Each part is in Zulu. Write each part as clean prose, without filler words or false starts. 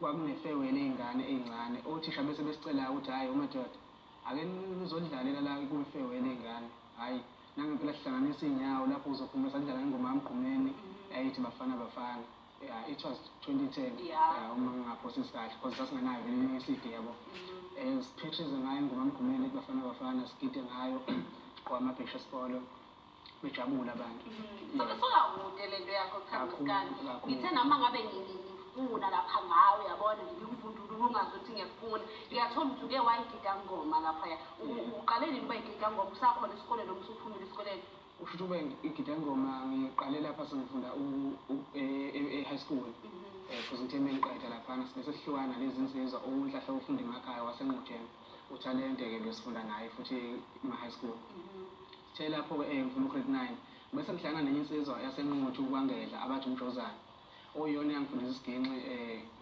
Kwakune-farewell ey'ngane ey'ncane, othisha bese besicela ukuthi, "Hhayi umadoda, ake nizodlalela la kwi-farewell ey'ngane." Hhayi, nangempela sihlanganisa iy'nyawo lapho, uzokhumbula sadlala ingoma kaMgqumeni yayithi "Bafana Bafana". Yeah, it was 2010. Yeah, uma ngingaphosisi kahle, because sasingenayo vele i-CD, yabo. Siphithize ngayo ingoma kaMgqumeni ethi "Bafana Bafana", sigide ngayo, sigqoke amabheshu esikolo, bejabule abantu. So kude lento yakho Kakhulu, kuthanda. Kakhulu. Ngithe noma ngabe ngifuna lapha ngawe, uyabona, ngikuvundulula ungazi ukuthi ngiyakufuna, ngiyathola ukuthi uke wayigida ngoma laphaya. Uqale nini uba yigida ngoma? Usakhona esikoleni noma usuphumile esikoleni? Usho ukuthi ube igida ngoma ngiqale lapha sengifunda e-high school, because ngithe mengiqeda laphana sibe sesihlukana nalezi nsizwa, uNhlahla ufunda emakhaya waseNqutsheni, uThalente-ke besifunda naye futhi ema-high school. Sithe lapho-ke ngifuna u-grade 9, bese ngihlangana nenye insizwa yaseNquthu kwaNgedla abathi uMjozana, okuyiyona eyangifundisa isiginci.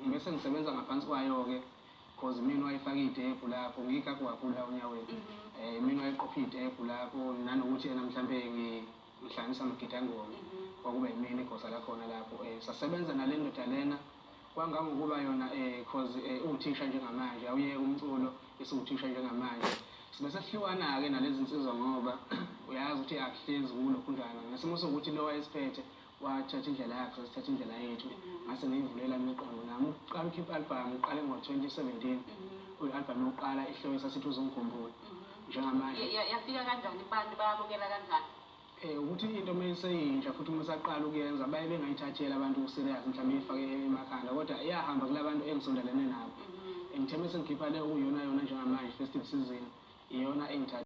Bese ngisebenza ngaphansi kwayo-ke, 'cause mina wayefaka iy'tebhu lapho, ngiyigagu kakhulu la onyaweni. Mina wayeqopha iy'tebhu lapho, nanokuthi yena mhlampe ngihlanganisa amagidangoma, kwakube yimina igosa lakhona lapho. Sasebenza nale ndoda lena kwangangokuba yona, 'cause uwuthisha njengamanje, awuyeke umculo, isiwuthisha njengamanje. Sibe sesihlukana-ke nalezi nsizwa ngoba uyazi ukuthi akuhlezi kulokhunjana ngesimo sokuthi lo wayesiphethe wathatha indlela yakhe, sasithatha indlela yethu. Ngase ngiyivulela mina iqembu nami, ukuqala ukhipha i-album uqale ngo-2017, kuyi-album yokuqala ihloko sasithi "Uzongikhumbula". Njengamanje Yafika kanjani kubantu? Bayamukela kanjani? Ukuthi into uma iseyintsha futhi uma usaqala ukuyenza, baye bengayithatheli abantu serious, mhlawumbe iyifake emakhanda, kodwa iyahamba kula bantu engisondelene nabo. Ngithe mese ngikhipha le okuyiyona yona njengamanje, festive season, iyona engithathe.